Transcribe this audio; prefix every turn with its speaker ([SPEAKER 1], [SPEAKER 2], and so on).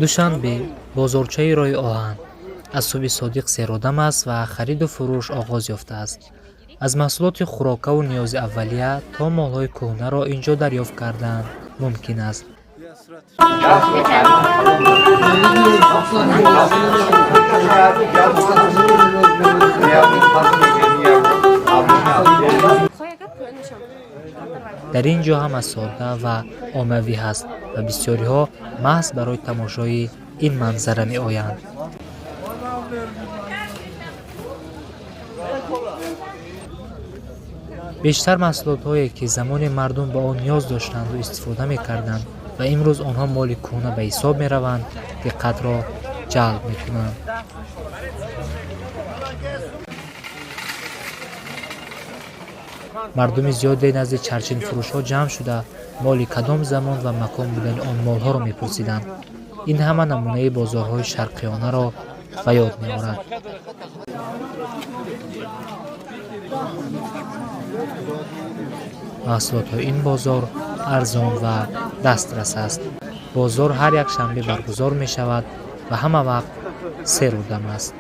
[SPEAKER 1] Душанбе, бозорчаи роҳи оҳан. Аз субҳи содиқ серодам аст ва хариду фурӯш оғоз ёфтааст. Аз маҳсулоти хӯрокаву ниёзи аввалия то молҳои кӯҳнаро ин ҷо дарёфт кардан мумкин аст. Дар ин ҷо ҳама содда ва оммавӣ ҳаст ва бисёриҳо маҳз барои тамошои ин манзара меоянд. Бештар маҳсулотҳое, ки замоне мардум ба он ниёз доштанду истифода мекарданд ва имрӯз онҳо моли кӯҳна ба ҳисоб мераванд, диққатро ҷалб мекунанд. Мардуми зиёде назди чарчинфурӯшҳо ҷамъ шуда, моли кадом замон ва макон будани он молҳоро мепурсиданд. Ин ҳама намунаи бозорҳои шарқиёнаро ба ёд меорад. Маҳсулотҳои ин бозор арзон ва дастрас аст. Бозор ҳар якшанбе баргузор мешавад ва ҳама вақт серодам аст.